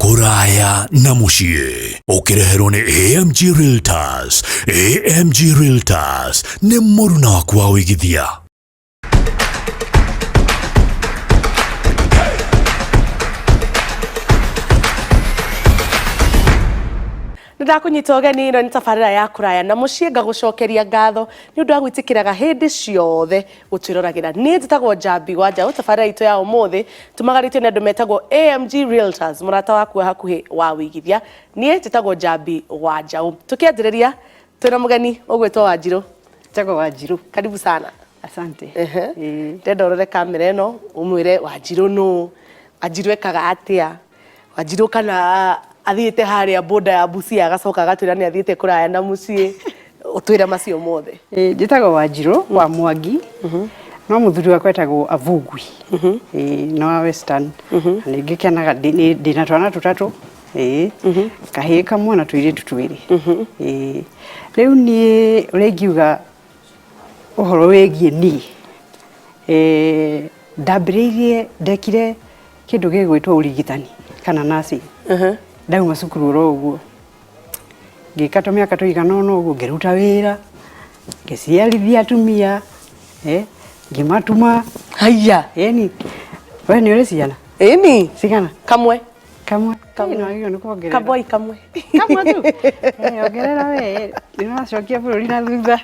Kũraya na mũciĩ ũkĩreherwo nĩ AMG Realtors. AMG Realtors nĩ mũruna waku wa ũigithia. Nĩ ndakũnyita ũgeni, ĩno nĩ tabarĩra ya Kũraya na Mũciĩ. Ngagũcokeria ngatho nĩ ũndũ wa gwĩtĩkĩraga hĩndĩ ciothe gũtwĩroragĩra. Niĩ njĩtagwo Njambi wa Njaũ. Tabarĩra itũ ya ũmũthĩ tumagarĩtio nĩ andũ metagwo AMG Realtors, mũrata waku wa hakuhĩ wa wĩigithia. Niĩ njĩtagwo Njambi wa Njaũ. Tũkĩanjĩrĩria twĩna mũgeni ũgwĩtwo Wanjirũ. Njagwo Wanjirũ. Karibu sana. Asante. Ehe. Ĩĩ. Ndenda ũrore kamera ĩno ũmwĩre Wanjirũ nũ, Wanjirũ ekaga atĩa, Wanjirũ kana athiĩte harĩa boda ya Busia agacoka agatwĩra nĩ athiĩte kũraya na mũciĩ, ũtwĩre macio mothe. Ĩĩ, njĩtagwo Wanjirũ wa Mwangi, no mũthuri wakwa etagwo Avugwi. Ĩĩ, nĩ wa Western. Na nĩ ngĩkenaga ndĩna twana tũtatũ. Ĩĩ, kahĩĩ kamwe na tũirĩtu twĩrĩ. Ĩĩ, rĩu niĩ ũrĩa ingiuga ũhoro wĩgiĩ niĩ, ndambĩrĩirie, ndekire kĩndũ gĩgwĩtwo ũrigitani kana nursing. Ndauma cukuru oro ũguo, ngĩka tũmĩaka tũigana ũna ũguo, ngĩruta wĩra, ngĩciarithia atumia, ngĩmatuma. Haiya. Ĩni, we nĩ ũrĩ ciana? Ĩni. Cigana? Kamwe. Kamwe. Kamwe. Nĩ wagĩrĩirwo nĩ kuongerera. Kaboi kamwe. Kamwe tu. Ongerera we, nĩ ũracokia bũrũri na thutha.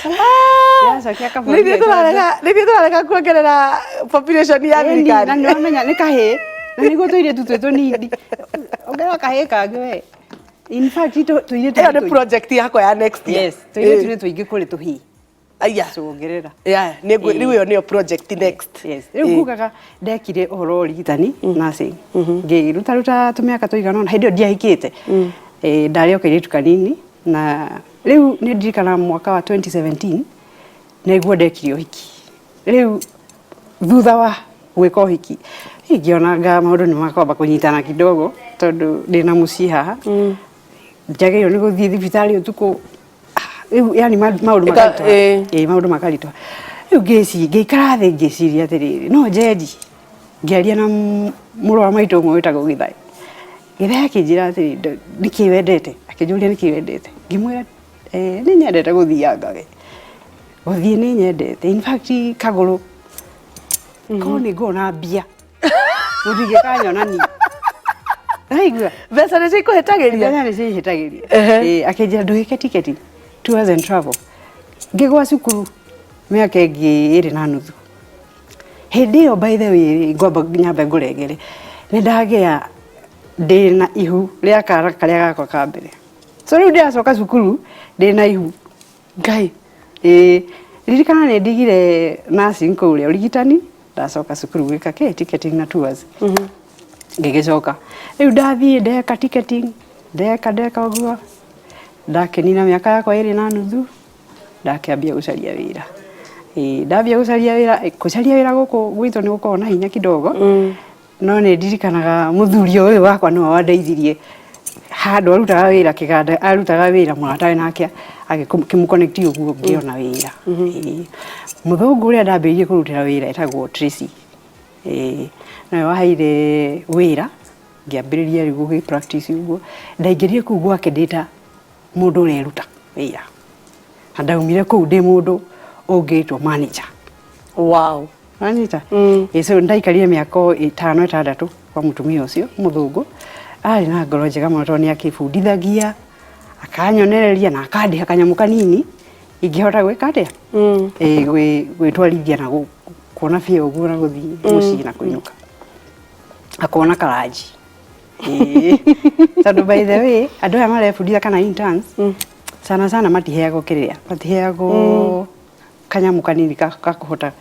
Nĩũracokia kabũrũri Nĩ ithuĩ tũrarega, nĩ ithuĩ tũrarega kuongerera population ya Ĩni, thirikari. na nĩwamenya nĩ kahĩĩ, na nĩguo tũirĩtu twĩ tũnini. Ongerera kahĩĩ kangĩ we. In fact, tũirĩtu Ĩyo nĩ project yakwa ya next year. Yes, tũirĩtu nĩ tũingĩ kũrĩ tũhĩĩ. Aya. So ongerera. Yeah, nĩ rĩu ĩyo nĩyo project next. Yes. Rĩu ngugaga ndekire ũhoro wa ũrigitani, nursing. Ngĩrutaruta tũmĩaka tũigana ũna, hĩndĩ ĩyo ndiahikĩte. Ndarĩ o kairĩtu kanini, na rĩu nĩ ndirikanaga mwaka wa 2017 nĩguo ndekire ũhiki. Rĩu thutha wa gwĩka ũhiki, ngĩonanga maũndũ nĩ makwamba kũnyitana kidogo tondũ ndĩna mũciĩ haha. Njagĩrĩirwo nĩ gũthiĩ thibitarĩ ũtukũ. Rĩu yani maũndũ makaritũha. Ĩĩ, maũndũ makaritũha. Rĩu ngĩikara thĩ ngĩciria atĩrĩrĩ, no njenji. Ngĩaria na mũrũ wa maitũ ũmwe wĩtagwo Gĩthaĩ. Gĩthaĩ akĩnjĩra atĩrĩ, nĩkĩ wendete? Akĩnjũria nĩkĩ wendete? Ngĩmwĩra nĩ nyendete gũthianga we. Gũthiĩ nĩ nyendete. In fact kagũrũ korwo nĩ ngoragwo na mbia mũtingĩkanyona niĩ. Ũraigua? Mbeca nĩcio ikũhĩtagĩria? Mbeca nĩcio ihĩtagĩria. Ĩĩ, akĩnjĩra ndũgĩke tiketi tours and travel. Ngĩgwa cukuru mĩaka ĩngĩ ĩrĩ na nuthu. Hĩndĩ ĩyo by the way ngwamba nyambe ngũrengere, nĩ ndagĩa ndĩna ihu rĩa kana karĩa gakwa ka mbere. So rĩu ndĩracoka cukuru ndĩna ihu. Ngai. Ĩĩ, ririkana nĩ ndigire nursing kũrĩa ũrigitani, ndacoka cukuru gwĩka kĩ ticketing na tours. Ngĩgĩcoka. Rĩu ndathiĩ ndeka ticketing, ndeka ndeka ũguo, ndakĩnina mĩaka yakwa ĩrĩ na nuthu, ndakĩambia gũcaria wĩra. Ĩĩ, ndambia gũcaria wĩra, gũcaria wĩra gũkũ gwitũ nĩ gũkoragwo na hinya kidogo, no nĩ ndirikanaga mũthuri ũyũ wakwa nĩwe wandeithirie handũ arutaga wĩra kĩganda, arutaga wĩra mũratawe nake agĩkĩmũ connect ũguo ngĩona wĩra. Ĩĩ. Mũthũngũ ũrĩa ndambĩrĩirie kũrutĩra wĩra etagwo Tracy. Ĩĩ, nowe waheire wĩra, ngĩambĩrĩria rĩu gũgĩ practice ũguo. Ndaingĩrire kũu gwake ndĩ ta mũndũ ũreruta wĩra. Na ndaumire kũu ndĩ mũndũ ũngĩtwo manager. Wow. Wanyita? Ĩĩ, so ndaikarire mĩaka o ĩtano ĩtandatũ kwa mũtumia ũcio mũthũngũ. Arĩ na ngoro njega mũno tondũ nĩ akĩbundithagia, akanyonereria na akandĩha kanyamũ kanini ingĩhota gwĩka atĩa? Ĩĩ, gwĩtwarithia na kuona bia ũguo na gũthiĩ mũciĩ na kũinũka. Akona karanji. Ĩĩ. Tondũ by the way, andũ aya marebundithia kana interns, sana sana matiheagwo kĩrĩa, matiheagwo kanyamũ kanini ga kũhota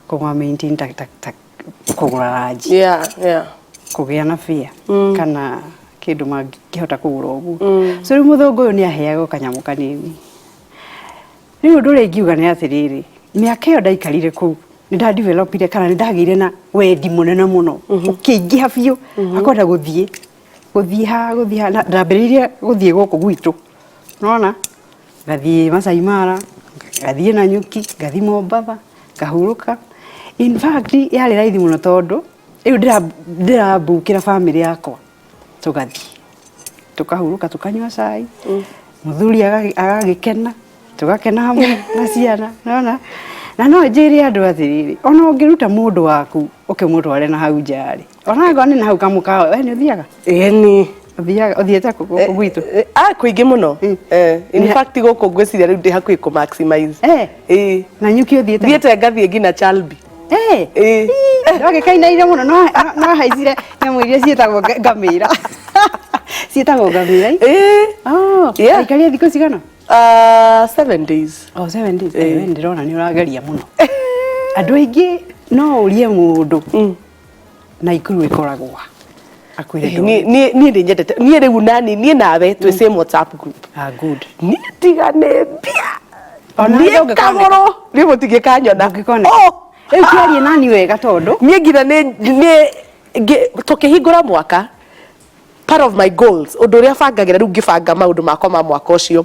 kũma maintain ta kũgũra ranji. Kũgĩa na fare kana kĩndũ mangĩhota kũgũra ũguo. So rĩu mũthũngũ ũyũ nĩ aheagwo kanyamũ kanini. Rĩu ũndũ ũrĩa ingiuga nĩ atĩrĩrĩ, mĩaka ĩyo ndaikarire kũu nĩ nda developire kana nĩ ndagĩire na wendi mũnene mũno ũkĩingĩha biũ akwenda gũthiĩ gũthiĩ ha gũthiĩ ha, na ndambĩrĩirie gũthiĩ gũkũ gwitũ, nĩwona, ngathiĩ Masai Mara, ngathiĩ Nanyuki, ngathiĩ Mombatha, ngahurũka. In fact yarĩ raithi mũno tondũ Rĩu ndĩrambukĩra bamĩrĩ yakwa, tũgathiĩ tũkahurũka, tũkanyua cai, mũthuri agagĩkena, tũgakena hamwe na ciana. Nona na no njĩre andũ atĩrĩrĩ, ona ũngĩruta mũndũ waku ũkĩmũtware na hau nja rĩ, ona angorwo nĩ na hau kamũkawa, we nĩ ũthiaga? Ĩni. Ũthiaga, ũthiĩte kũ gũkũ gwitũ? Ah, kũingĩ mũno. In fact, gũkũ ngwĩciria rĩu ndĩ hakuhĩ kũ maximize. Ĩĩ. Na nyuki ũthiĩte? Thiĩte ngathiĩ nginya Chalbi. Ĩĩ. Ndwagĩkainaine mũno, no haicire nyamũ iria ciĩtagwo ngamĩra, ciĩtagwo ngamĩra. Ĩĩ. Oh, Yeah. Aikaria thikũ cigana? 7 days. Oh, 7 days. Eh, we ndĩrona nĩ ũrageria mũno. Andũ aingĩ no ũrie mũndũ na ikuru ĩkoragwo akwĩre Niĩ niĩ nĩ nyendete, niĩ rĩu nani, niĩ nawe twĩ same WhatsApp group. Ah, good. Niĩ ndigane mbia. Ona Niĩ ndũngĩkoneka. kagũrũ niĩ mũtingĩkanyona. Ndũngĩkoneka. Oh! Rĩu kĩarie nani wega tondũ Niĩ nginya nĩ tũkĩhingũra mwaka, part of my goals, ũndũ ũrĩa bangagĩra rĩu ngĩbanga maũndũ makwa ma mwaka ũcio,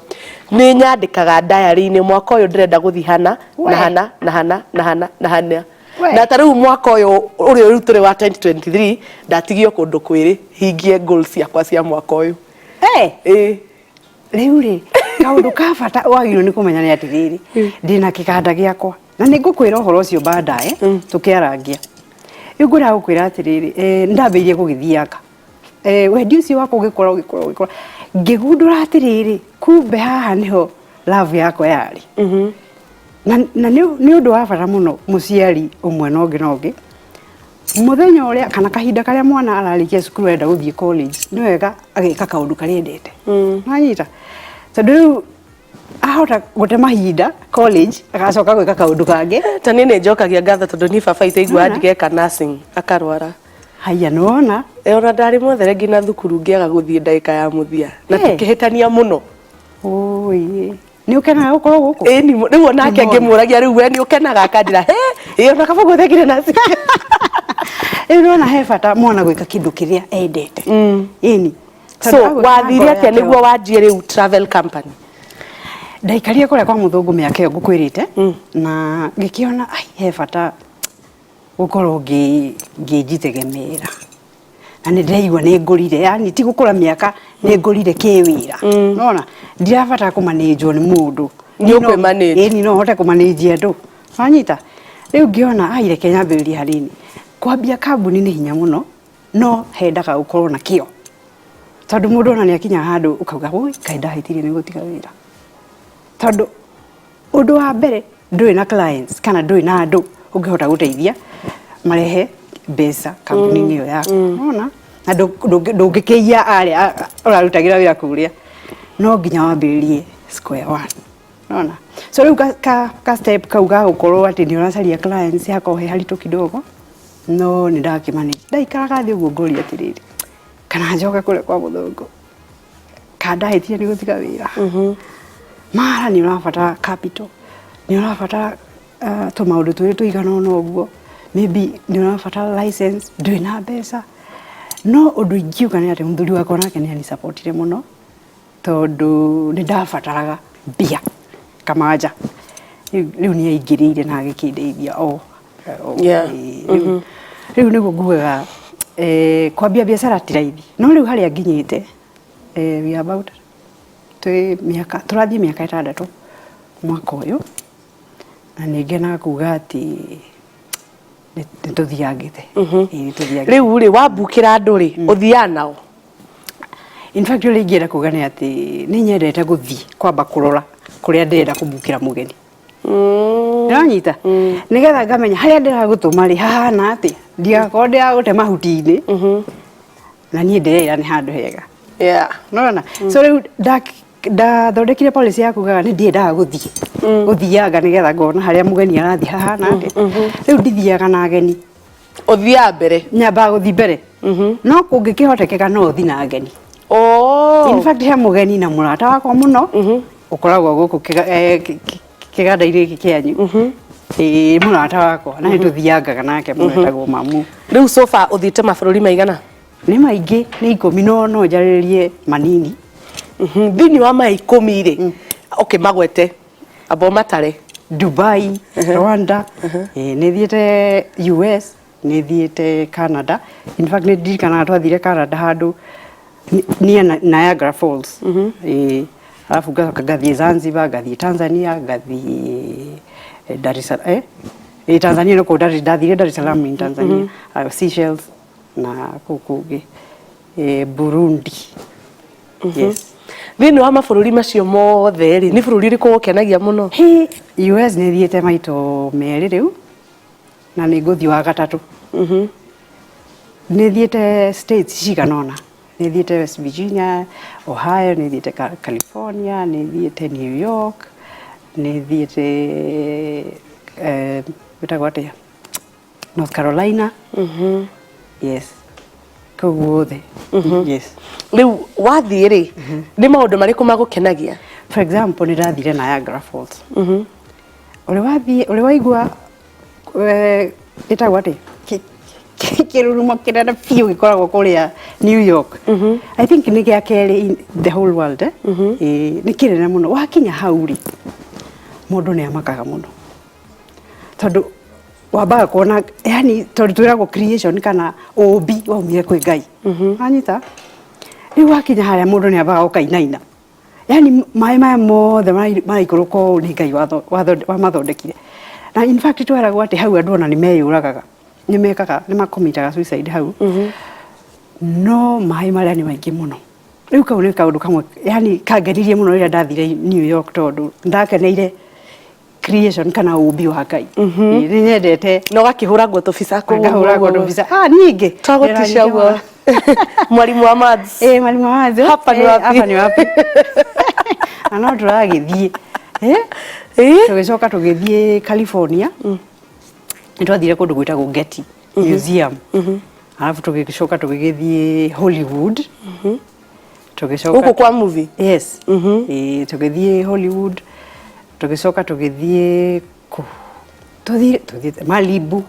nĩ nyandĩkaga diary-inĩ, mwaka ũyũ ndĩrenda gũthiĩ hana na We. hana na hana na hana na hana. We. Na ta rĩu mwaka ũyũ ũrĩa rĩu tũrĩ wa 2023, ndatigio kũndũ kwĩrĩ hingie goals ciakwa cia mwaka ũyũ. Ĩĩ. Rĩu rĩ, kaũndũ ka bata wagĩrĩirwo nĩ kũmenya nĩ atĩrĩrĩ, ndĩna kĩganda gĩakwa na nĩ ngũkwĩra ũhoro ũcio baadaye tũkĩarangia. Rĩu ngwĩraga gũkwĩra atĩrĩrĩ, nĩ ndambĩrĩirie gũgĩthianga. Wendi ũcio wakwa ũgĩkũra, ũgĩkũra, ũgĩkũra, ngĩgundũra atĩrĩrĩ, kumbe haha nĩho love yakwa yarĩ. Na nĩ ũndũ wa bata mũno mũciari ũmwe na ũngĩ na ũngĩ, mũthenya ũrĩa kana kahinda karĩa mwana ararĩkia cukuru arenda gũthiĩ college, nĩ wega ageka kaũndũ karĩa endete. Wanyita? Tondũ rĩu ahota gũte mahinda college, agacoka gwĩka kaũndũ kangĩ. Ta niĩ nĩ njokagia ngatho tondũ niĩ baba itũ aiguaga Nona? ndigeka nursing akarwara. Haiya, nĩwona? Ona ndarĩ mwethere nginya thukuru ngĩaga gũthiĩ ndagĩka ya mũthia na tũkĩhĩtania mũno. Ũĩ, nĩ ũkenaga gũkorwo gũkũ? Ĩni, rĩu onake Nĩmona. ngĩmũragia, rĩu we nĩ ũkenaga? Akanjĩra, he ĩ, ona kaba gwethekire nursing. Rĩu nĩwona he bata mwana gwĩka kĩndũ kĩrĩa endete. Ĩni. So Tondũ agwĩka na wathire ngoro atĩa yake nĩguo yothe. wanjie rĩu travel company? Ndaikarire kũrĩa kwa mũthũngũ mĩaka ĩyo ngũkwĩrĩte, na ngĩkĩona ai he bata gũkorwo ngĩnjitegemeera, na nĩ ndĩraigua nĩ ngũrire, yani ti gũkũra mĩaka, nĩ ngũrire kĩwĩra. Nona ndirabatara kũmanĩnjwo nĩ mũndũ. Nĩ ũkwĩmanage. Ĩni, no hote kũmanĩnjia andũ, wanyita? Rĩu ngĩona ai reke nyambĩrĩrie hanini. Kwambia kambuni nĩ hinya mũno, no hendaga ũkorwo na kĩo, tondũ mũndũ ona nĩ akinya handũ ũkauga, "Oi, kaĩ ndahĩtirie nĩ gũtiga wĩra?" Tondũ ũndũ wa mbere, ndũrĩ na clients kana ndũrĩ na andũ ũngĩhota gũteithia marehe mbeca kambuni-inĩ ĩyo yaku. Nona na ndũngĩkĩiya arĩa ũrarutagĩra wĩra kũrĩa, no nginya wambĩrĩrie square one. Nona so rĩu ka step kau ga gũkorwo atĩ nĩ ũracaria clients hakorwo he haritũ kidogo, no nĩ ndakĩmanage. Ndaikaraga thĩ ũguo ngoria atĩrĩrĩ, kana njoke kũrĩa kwa mũthũngũ, kana ndahĩtia nĩ gũtiga wĩra? Mara nĩ ũrabatara capital, nĩ ũrabatara tũmaũndũ twĩrĩ tũigana ũna ũguo, maybe nĩ ũrabatara license, ndũrĩ na mbeca. No ũndũ ingiuga nĩ atĩ mũthuri wakwa nake nĩ anisupportire mũno, tondũ nĩ ndabataraga mbia kamanja. Rĩu nĩ aingĩrĩire na agĩkĩndeithia o. Rĩu nĩguo ngugaga, kwambia biacara ti raithi, no rĩu harĩa nginyĩte, we are about twĩ mĩaka, tũrathiĩ mĩaka 6 mwaka ũyũ, na nĩ ngenaga kuga atĩ nĩ tũthiangĩte. Ĩĩ, nĩ tũthiangĩte. Rĩu rĩ, wambukĩra andũ rĩ, ũthiaga nao? In fact, ũrĩa ingĩenda kuga nĩ atĩ nĩ nyendete gũthiĩ kwamba kũrora kũrĩa ndĩrenda kũmbukĩra mũgeni. Ndĩranyita nĩgetha ngamenya harĩa ndĩragũtũma rĩ hahana atĩa, ndigakorwo ndĩragũte mahuti-inĩ na niĩ ndĩreira nĩ handũ hega. Nona so rĩu ndathondekire policy ya kugaga nĩ ndiendaga gũthiĩ gũthianga nĩgetha ngona harĩa mũgeni arathiĩ hahana atĩa. Rĩu ndithiaga na ageni. Ũthiaga mbere? Nyambaga gũthiĩ mbere, no kũngĩkĩhotekeka no ũthiĩ na ageni. In fact, he mũgeni na mũrata wakwa mũno ũkoragwo gũkũ kĩganda-inĩ gĩkĩ kĩanyu. Ĩĩ, mũrata wakwa na nĩ tũthiangaga nake mũno, etagwo Mamu. Rĩu so far ũthiĩte mabũrũri maigana? Nĩ maingĩ, nĩ 10, no njarĩrĩrie manini. Thĩinĩ wa maya 10 rĩ, okay, magwete, amba ũmatare. Dubai, Rwanda, nĩ thiĩte US. Nĩ thiĩte Canada. In fact, nĩ ndirikanaga twathire Canada handũ near Niagara Falls. Ĩĩ. Alafu ngacoka ngathiĩ Zanzibar, ngathiĩ Tanzania, ngathiĩ Dar es Salaam, Tanzania no kũu ndathire Dar es Salaam in Tanzania, Seychelles na kũu kũngĩ, Burundi. Yes. Thĩinĩ wa mabũrũri macio mothe rĩ, nĩ bũrũri ũrĩkũ ũgũkenagia mũno? Hi, US nĩ thiĩte maito merĩ rĩu na nĩ ngũthiĩ wa gatatũ. Nĩ thiĩte states cigana ũna. Nĩ thiĩte West Virginia, Ohio, nĩ thiĩte California, nĩ thiĩte New York, nĩ thiĩte gwĩtagwo atĩa, North Carolina. Yes. Kũu guothe. Yes. Rĩu wathiĩ rĩ, nĩ maũndũ marĩkũ magũkenagia? For example, nĩ ndathire Niagara Falls. Ũrĩ wathiĩ, ũrĩ waigua ĩtagwo atĩa? Kĩrurumo kĩnene biũ gĩkoragwo kũrĩa New York. I think nĩ gĩa kerĩ in the whole world. Eh? Ĩĩ, nĩ kĩnene mũno. Wakinya hau rĩ, mũndũ nĩ amakaga mũno. Tondũ wambaga kuona, yani tondũ twĩragwo creation kana ũmbi waumire kwĩ Ngai. Wanyita? Rĩu wakinya harĩa mũndũ nĩ ambaga gũkainaina. Yani maĩ maya mothe maraikũrũka ũũ nĩ Ngai wamathondekire. Na in fact tweragwo atĩ hau andũ ona nĩ meyũragaga. Nĩ mekaga, nĩ makomitaga suicide hau. No maĩ marĩa nĩ maingĩ mũno. Rĩu kau nĩ kaũndũ kamwe, yani kangenirie mũno rĩrĩa ndathire New York tondũ ndakeneire creation kana ũmbi wa Ngai. Nĩ nyendete. Na ũgakĩhũra nguo tũbica kũu. Ngahũra nguo tũbica. Ah, ningĩ. Twagũtica ũguo. Mwalimu wa maths. Mwalimu wa maths. Hapa ni wapi? Hapa ni wapi? Na no tũragĩthiĩ. Tũgĩcoka tũgĩthiĩ California. Nĩ twathire kũndũ gwĩtagwo Getty Museum. Alafu tũgĩcoka tũgĩgĩthiĩ Hollywood. Tũgĩcoka gũkũ kwa movie. Yes. Tũgĩthiĩ Hollywood, tũgĩcoka tũgĩthiĩ kũ tũthire Malibu.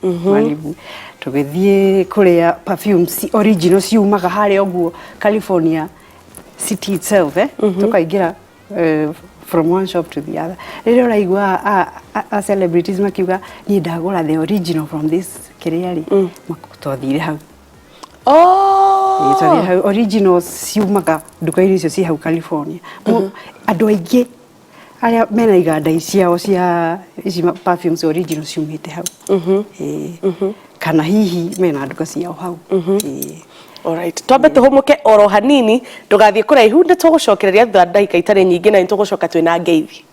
Malibu. Tũgĩthiĩ kũrĩa perfumes original ciumaga harĩa ũguo California city itself, eh? Tũkaingĩra from one shop to the other. Rĩrĩa ũraigua a celebrities makiuga niĩ ndagũra the original from this kĩrĩa rĩ, twathire hau. Twathire hau, original ciumaga nduka-inĩ icio ciĩ hau California. Andũ aingĩ arĩa mena iganda ciao cia ici perfumes original ciumĩte hau. Ĩĩ. Kana hihi mena nduka ciao hau. Ĩĩ. Alright. Twambe tũhũmũke oro hanini, ndũgathiĩ kũraihu, nĩ tũgũcokereria thutha wa ndagĩka itarĩ nyingĩ na nĩ tũgũcoka twĩna ngeithi.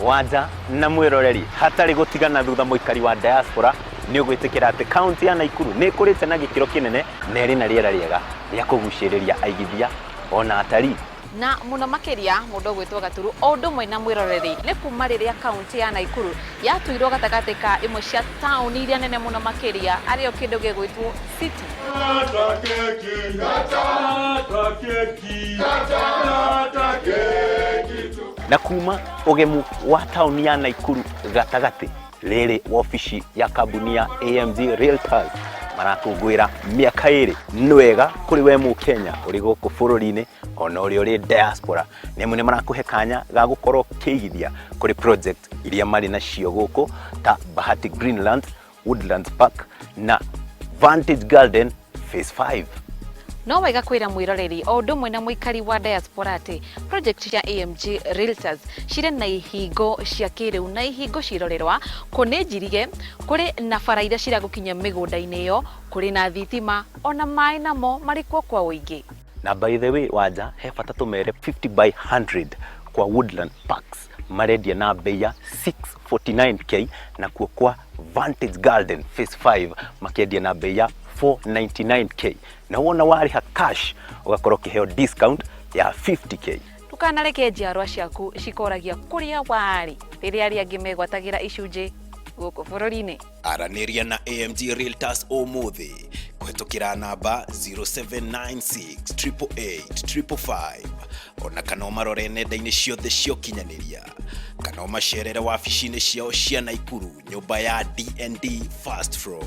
Wanja na mwĩroreri, hatarĩ gũtigana thutha mũikari wa diaspora nĩ ũgwĩtĩkĩra atĩ kaunti ya Naikuru nĩ ĩkũrĩte na gĩkĩro kĩnene na ĩrĩ na rĩera rĩega rĩa kũgucĩrĩria aigithia ona atarii. Na mũno makĩria mũndũ ũgwĩtwo Gaturu o ũndũ ũmwe na mwĩroreri, nĩ kuma rĩrĩa kaunti ya Naikuru yatuirwo gatagatĩ ka imwe cia taũni iria nene mũno makĩria arĩyo kĩndũ gĩgwĩtwo city. Na kuma ũgemu wa taũni ya Naikuru gatagatĩ, rĩrĩ wabici ya kambuni ya AMG Realtors marakũngũĩra mĩaka 2. Nĩ wega kũrĩ we Mũkenya ũrĩ gũkũ bũrũri-inĩ ona ũrĩa ũrĩ diaspora, nĩ amwe nĩ marakũhe kanya ga gũkorwo ũkĩigithia kũrĩ project iria marĩ nacio gũkũ ta Bahati Greenlands, Woodlands Park na Vantage Garden Phase 5. No wega kwĩra mwĩroreri o ũndũ ũmwe na mũikari wa diaspora atĩ project cia AMG Realtors cirĩ na ihingo cia kĩrĩu na ihingo ciĩrorerwa, kũ nĩ njirige, kũrĩ na bara iria ciragũkinyia mĩgũnda-inĩ ĩyo, kũrĩ na thitima ona maĩ namo marĩ kuo kwa ũingĩ. Na by the way Wanja, he bata tũmere 50 by 100 kwa Woodland Parks marendia na bei ya 649K, nakuo kwa Vantage Garden Phase 5 makendia na bei ya 499K, na wona warĩha cash ũgakorwo ũkĩheo discount ya 50K. Ndũkanareke njiarwa ciaku cikoragia kũrĩa warĩ rĩrĩa arĩa angĩ megwatagĩra icunjĩ gũkũ bũrũri-inĩ. Aranĩria na AMG Realtors ũmũthĩ kũhetũkĩra namba 0796 888 555, ona kana ũmarore nenda-inĩ ciothe cia ũkinyanĩria, kana ũmacerere wabici-inĩ ciao cia Naikuru, nyũmba ya D&D first floor.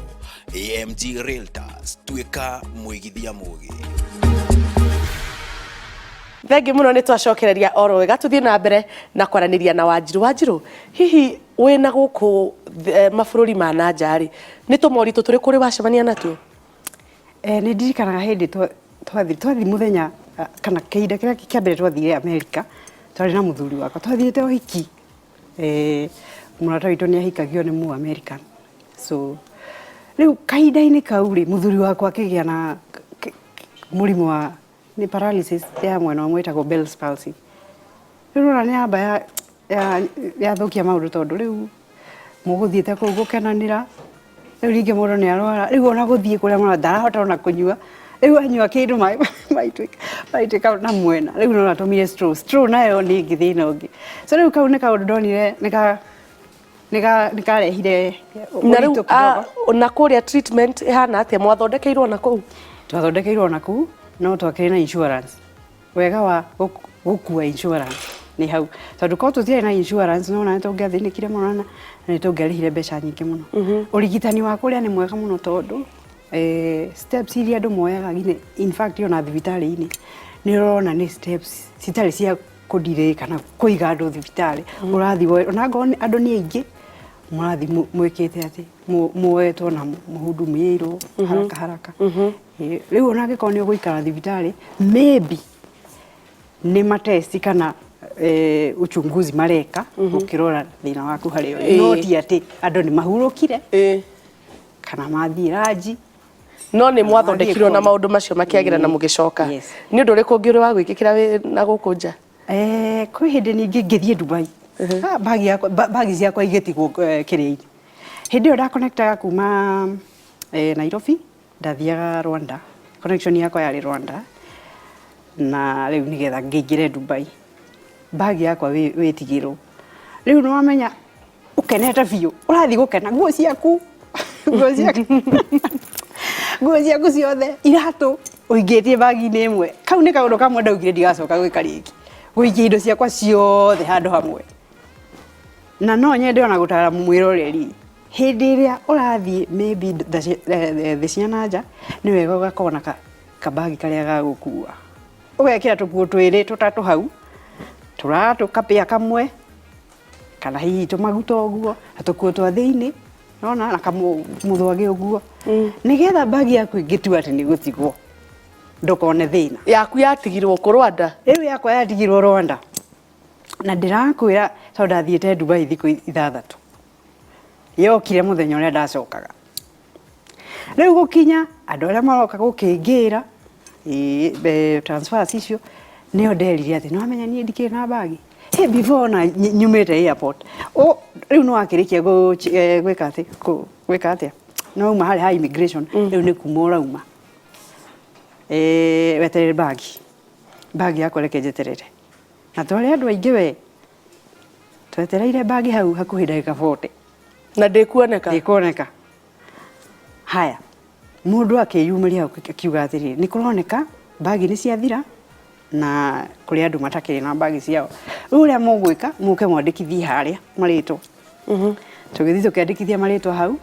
AMG Realtors, tuĩka mũigithia mũgĩ. Thengi mũno, nĩ twacokereria oro wega, tũthiĩ na mbere na kwaranĩria na Wanjiru. Wanjiru, hihi Wĩna gũkũ mabũrũri ma na nja rĩ, nĩ tũmoritũ tũrĩkũ ũrĩ wacemania natuo? Nĩ ndirikanaga hĩndĩ twathi mũthenya kana kĩhinda kĩrĩa kĩa mbere twathire America, twarĩ na mũthuri wakwa, twathiĩte ũhiki. Mũrata witũ nĩ ahikagio nĩ mũ American. So rĩu kahinda-inĩ kau rĩ, mũthuri wakwa akĩgĩa na mũrimũ wa nĩ paralysis ya mwena ũmwe ĩtagwo Bell's palsy. Rĩu nĩwona nĩ yamba yathũkia maũndũ tondũ rĩu mũgũthiĩte kũu gũkenanĩra, rĩu rĩngĩ mũndũ nĩ arwara, rĩu ona gũthiĩ kũrĩa mũrathiĩ ndarahota ona kũnyua, rĩu anyua kĩndũ maĩ maitĩka na mwena, rĩu no atũmire straw, straw nayo nĩ ĩngĩ thĩna ũngĩ. So rĩu kau nĩ kaũndũ ndonire nĩ karehire Na rĩu ũritũ kidogo. Na kũrĩa treatment ĩhana atĩa? Mwathondekeirwo na kũu? Twathondekeirwo na kũu, no twakĩrĩ na insurance. Wega wa gũkua insurance nĩ hau, tondũ korwo tũtiarĩ na insurance no ona nĩ tũngĩathĩnĩkire mũno na nĩ tũngĩarĩhire mbeca nyingĩ mũno. Ũrigitani wa kũrĩa nĩ mwega mũno tondũ steps iria andũ moyaga nginya in fact ona thibitarĩ-inĩ nĩ ũrona nĩ steps citarĩ cia kũ-delay kana kũiga andũ thibitarĩ. Ũrathiĩ ona angorwo andũ nĩ aingĩ, mũrathiĩ mwĩkĩte atĩ muoetwo na mũhudumĩirwo haraka haraka. Rĩu ona angĩkorwo nĩ ũgũikara thibitarĩ, maybe nĩ matesti kana uchunguzi mareka gũkĩrora thĩna waku harĩa ũrĩ. No ti atĩ andũ nĩ mahurũkire kana mathiĩ ranji. No nĩ mwathondekirwo na maũndũ macio makĩagĩra na mũgĩcoka. Yes. Nĩ ũndũ ũrĩkũ ũngĩ ũrĩ wa gwĩkĩkĩra wĩ na gũkũ nja? Kwĩ hĩndĩ ningĩ ngĩthiĩ Dubai, bagi yakwa, bagi ciakwa igĩtigwo kĩrĩa-inĩ. Hĩndĩ ĩyo ndakonektaga kuma Nairobi, ndathiaga Rwanda, connection yakwa yarĩ Rwanda, na rĩu nĩgetha ngĩingĩre Dubai. Bagi yakwa wĩtigĩrwo. Rĩu nĩ wamenya ũkenete biũ, ũrathiĩ gũkena, nguo ciaku, nguo ciaku, nguo ciaku ciothe, iratũ, ũingĩtie bagi-inĩ ĩmwe. Kau nĩ kaũndũ kamwe ndaugire ndigacoka gwĩka rĩngĩ, gũikia indo ciakwa ciothe handũ hamwe. Na no nyende ona gũtara mwĩroreri, hĩndĩ ĩrĩa ũrathiĩ maybe thĩ cia na nja, nĩ wega ũgakorwo na kabagi karĩa ga gũkua. Ũgekĩra tũkuo twĩrĩ tũtatũ hau, tũratũ kapĩa kamwe, kana hihi tũmaguta ũguo, na tũkuo twa thĩinĩ, nona na kamũthwagĩ ũguo. Nĩgetha bagi yaku ĩngĩtua atĩ nĩ gũtigwo, ndũkone thĩna. Yaku yatigirwo kũ Rwanda? Rĩu yakwa yatigirwo Rwanda. Na ndĩrakwĩra tondũ ndathiĩte Dubai thikũ 6. Yokire mũthenya ũrĩa ndacokaga. Rĩu gũkinya andũ arĩa maroka gũkĩngĩra transfers icio nĩo nderire atĩ nĩwamenya niĩ ndikĩrĩ na bagi. Hey, before na nyumĩte airport. Rĩu nĩwakĩrĩkia gwĩka atĩ, gwĩka atĩa? Nĩwauma harĩa ha immigration, rĩu nĩ kuma ũrauma. Weterere bagi. Bagi yakwa reke njeterere. Na twarĩ andũ aingĩ we. Twetereire bagi hau hakuhĩ ndagĩka 40. Na ndĩkuoneka? Ndĩkuoneka. Haya, mũndũ akĩyumĩria hau akiuga atĩrĩrĩ, nĩ kũroneka bagi nĩ ciathira na kũrĩ andũ matakĩrĩ na bagi ciao. Rĩu ũrĩa mũgwĩka, mũke mwandĩkithie harĩa marĩtwa. Tũgĩthiĩ tũkĩandĩkithia marĩtwa hau,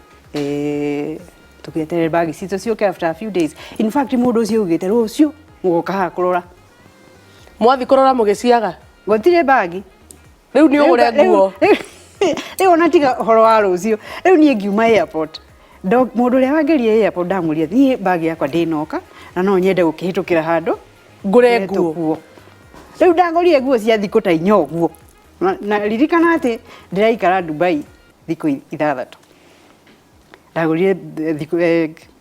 tũgĩeterera bagi citũ ciũke after a few days. In fact, mũndũ ũcio augĩte rũciũ mũgoka haha kũrora. Mwathiĩ kũrora mũgĩciaga? Gũtirĩ bagi. Rĩu nĩ ũgũre nguo. Rĩu ona tiga ũhoro wa rũciũ. Rĩu niĩ ngiuma airport. Mũndũ ũrĩa wangeria airport ndamũria, niĩ bagi yakwa ndĩnoka na no nyende gũkĩhĩtũkĩra handũ ngũre nguo. Nguo. Rĩu ndagũrire nguo cia thikũ ta 4 ũguo. Na ririkana atĩ ndĩraikara Dubai thikũ 6. Ndagũrire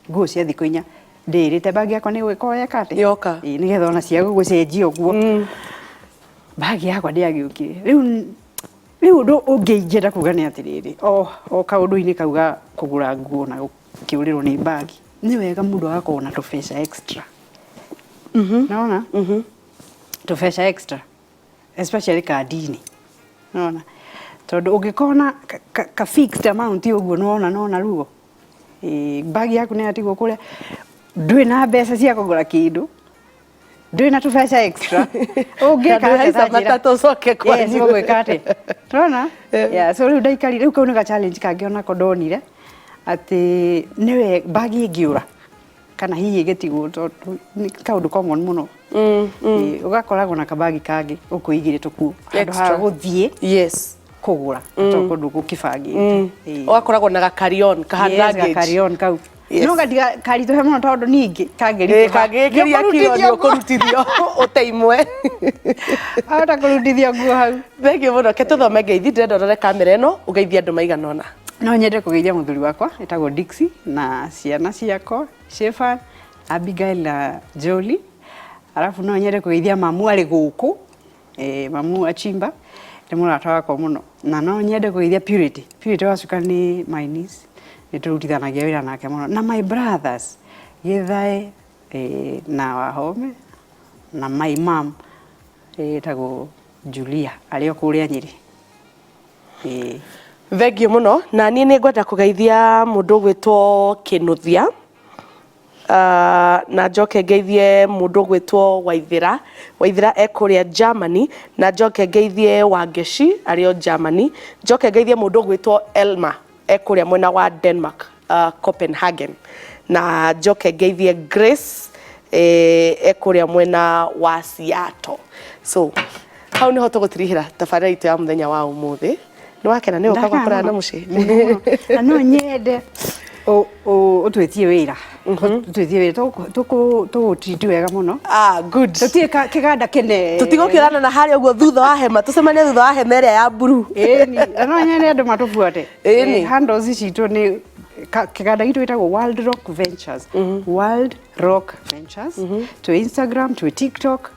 nguo cia thikũ 4. Ndĩrĩte bagi yakwa nĩ gũgĩkorwo yeka atĩ? Yoka. Ĩĩ, nĩgetha ona cia gũgũcenjia ũguo. Bagi yakwa ndĩagĩũkire. Rĩu ũndũ ũngĩ ingĩenda kuga nĩ atĩrĩrĩ, o kaũndũ-inĩ kau ga kũgũra nguo na gũkĩũrĩrwo nĩ bagi, nĩ wega mũndũ agakorwo na tũbeca extra. Nĩwona? Tũbeca extra, especially kandi-inĩ. Nĩwona? Tondũ ũngĩkorwo na ka fixed amount ũguo nĩwona nona ruo. Bagi yaku nĩ yatigwo kũrĩa, ndũrĩ na mbeca cia kũgũra kĩndũ, ndũrĩ na tũbeca extra. Ũngĩka atĩa Haica ta njĩra? matatũ ũcoke kwanyu. Yes, ũgwĩka atĩa? Nĩwona? Yeah, so rĩu ndaikarire, rĩu kau nĩ ga challenge kangĩ onako ndonire, atĩ nĩwe bagi ĩngĩũra kana hihi ĩgĩtigwo tondũ nĩ kaũndũ common mũno. Ũgakoragwo na kabagi kangĩ ũkũigĩre tũkuo handũ ha Extra. gũthiĩ. Yes. Kũgũra to kũndũ gũkĩbangĩte. Ĩĩ. Ũgakoragwo na gakarion kahana Yes, luggage. gakarion kau. Yes. No gatiga karitũhe mũno tondũ ningĩ Ĩĩ, kangĩritũha. kangĩkĩria kiro nĩ ũkũrutithio ũte imwe. Ahota kũrutithio nguo hau. Thengiũ mũno, ke tũthome ngeithi, ndĩrenda ũrore kamera ĩno ũgeithie andũ maigana ũna. No nyende kũgeithia mũthuri wakwa etagwo Dixie na ciana ciakwa Shefan, Abigail na Jolie. Arabu no nyende kũgeithia mamu arĩ gũkũ, mamu Achimba nĩ mũrata wakwa mũno. Na no nyende kũgeithia Purity. Purity Wacuka nĩ my niece, nĩ tũrutithanagia wĩra nake mũno. Na my brothers Gĩthae na Wahome na my mom etagwo Julia arĩ o kũrĩa Nyĩrĩ. Ĩĩ. Thengiũ mũno, na niĩ nĩ ngwenda kũgeithia mũndũ ũgwĩtwo Kĩnuthia, na njoke ngeithie mũndũ ũgwĩtwo Waithĩra. Waithĩra e kũrĩa Germany, na njoke ngeithie Wangeci arĩ o Germany, njoke ngeithie mũndũ ũgwĩtwo Elma e kũrĩa mwena wa Denmark, Copenhagen, na njoke ngeithie Grace e kũrĩa mwena wa Seattle. So hau niho tũgũtirihĩra tabarĩra itũ ya mũthenya wa ũmũthĩ. Nĩ wakena nĩ ũka gwakũraya na mũciĩ? Na no nyende ũtwĩtie wĩra, ũtwĩtie wĩra, tũgũtriti wega mũno. Ah, good. Tũtirĩ kĩganda kĩnene. Tũtigũkĩrana na harĩa ũguo thutha wa hema, tũcemanie thutha wa hema ĩrĩa ya mburu. Ĩni, na no nyende andũ matũbuate. Ĩni. Handles citũ nĩ kĩganda gitũ gĩtagwo World Rock Ventures. World Rock Ventures. Twĩ Instagram, twĩ TikTok,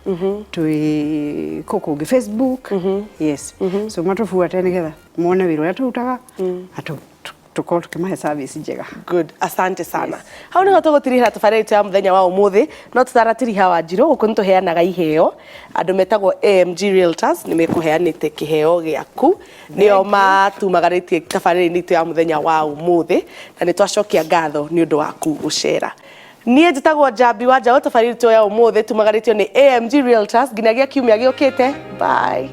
twĩ kũ kũngĩ Facebook. Yes. So matũbuate nĩgetha mone wĩra ũrĩa tũrutaga na tũkorwo tũkĩmahe service njega. Good, asante sana. Hau niho tũgũtirihĩra tabarĩra itũ ya mũthenya wa ũmũthĩ, no tũtaratiriha Wanjirũ, gũkũ nĩ tũheanaga iheo. Andũ metagwo AMG Realtors nĩ mekũheanĩte kĩheo gĩaku, nĩo matumagarĩtie tabarĩra-inĩ itũ ya mũthenya wa ũmũthĩ, na nĩ twacokia ngatho nĩ ũndũ waku gũcera. Niĩ njĩtagwo Njambi wa Njaũ, tabarĩra itũ ya ũmũthĩ tumagarĩtio nĩ AMG Realtors nginyagia kiumia gĩũkĩte. Bye.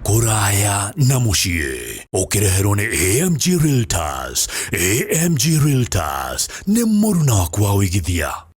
Kũraya na mũciĩ ũkĩreherwo nĩ AMG Realtors. AMG Realtors nĩ mũruna waku wa ũigithia.